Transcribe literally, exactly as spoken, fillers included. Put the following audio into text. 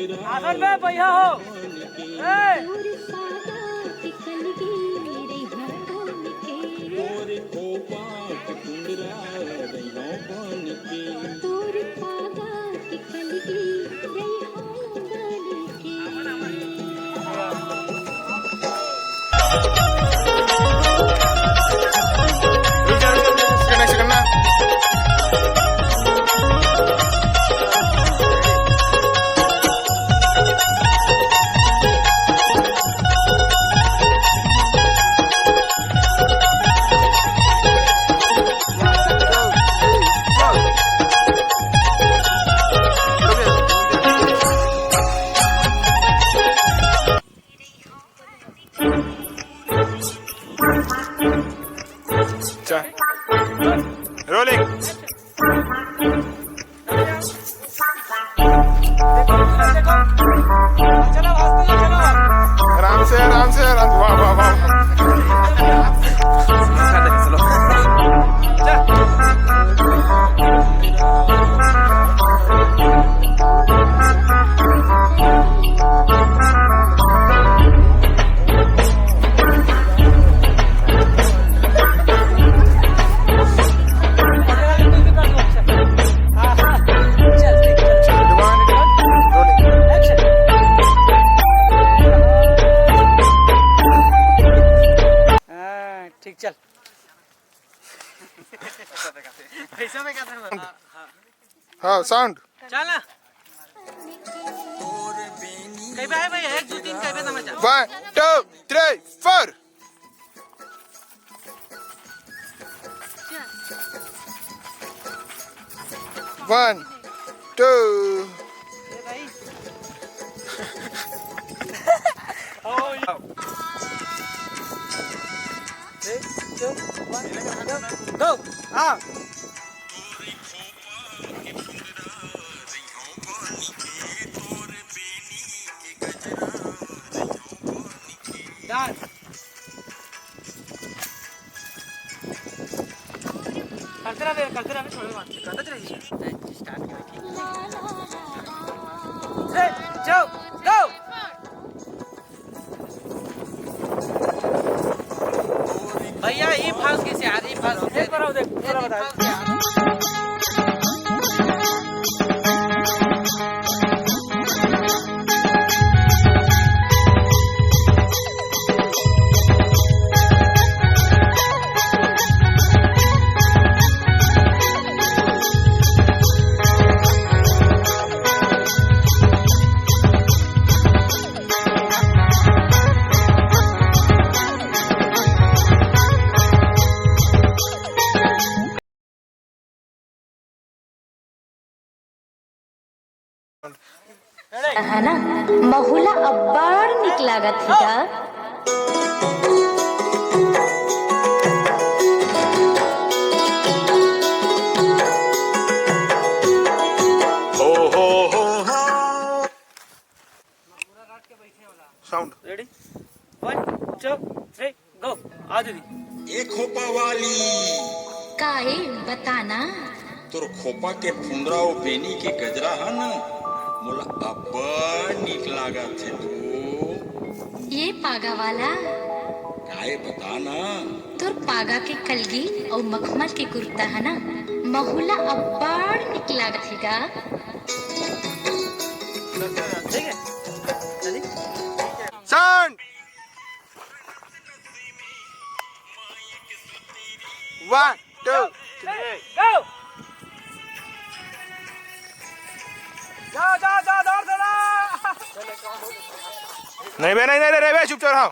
आसन में बइहा हो। ए! अच्छा, रोलिंग। आराम से, आराम से, आराम से। वाह, वाह, वाह। हाँ, ठीक, चल। हाँ, साउंड। चल ना। कहीं पे है भाई, एक, दो, तीन, कहीं पे समझ आ। One, two, three, four। One, two। Go। हाँ। Done। करते रह बे, करते रह बे, छोड़ मत। करते रहिए। Start करो, ठीक है। Three, two, go। भैया, ई फास किसे आ रही? फास किसे आ रही? देख, पूरा बता। है ना, महुला अब्बड़ निक लागत हे गा। Sound। Ready? One, two, three, go। आ दीदी। ए खोपा वाली। का ए, बता ना। तोर खोपा के फुंदरा अउ बेनी के गजरा ह न, मोला अब्बड़ नीक लागत हे तो। ए पागा वाला। का ए, बता ना। तोर पागा के कलगी अउ मखमल के कुर्ता ह न, महू ला अब्बड़ नीक लागत हे गा। Sound। One, two, three, go। जा, जा, जा, दौड़, दौड़ा। नहीं बे, नहीं, नहीं, नहीं, नहीं बे, चुप, चुप रहो।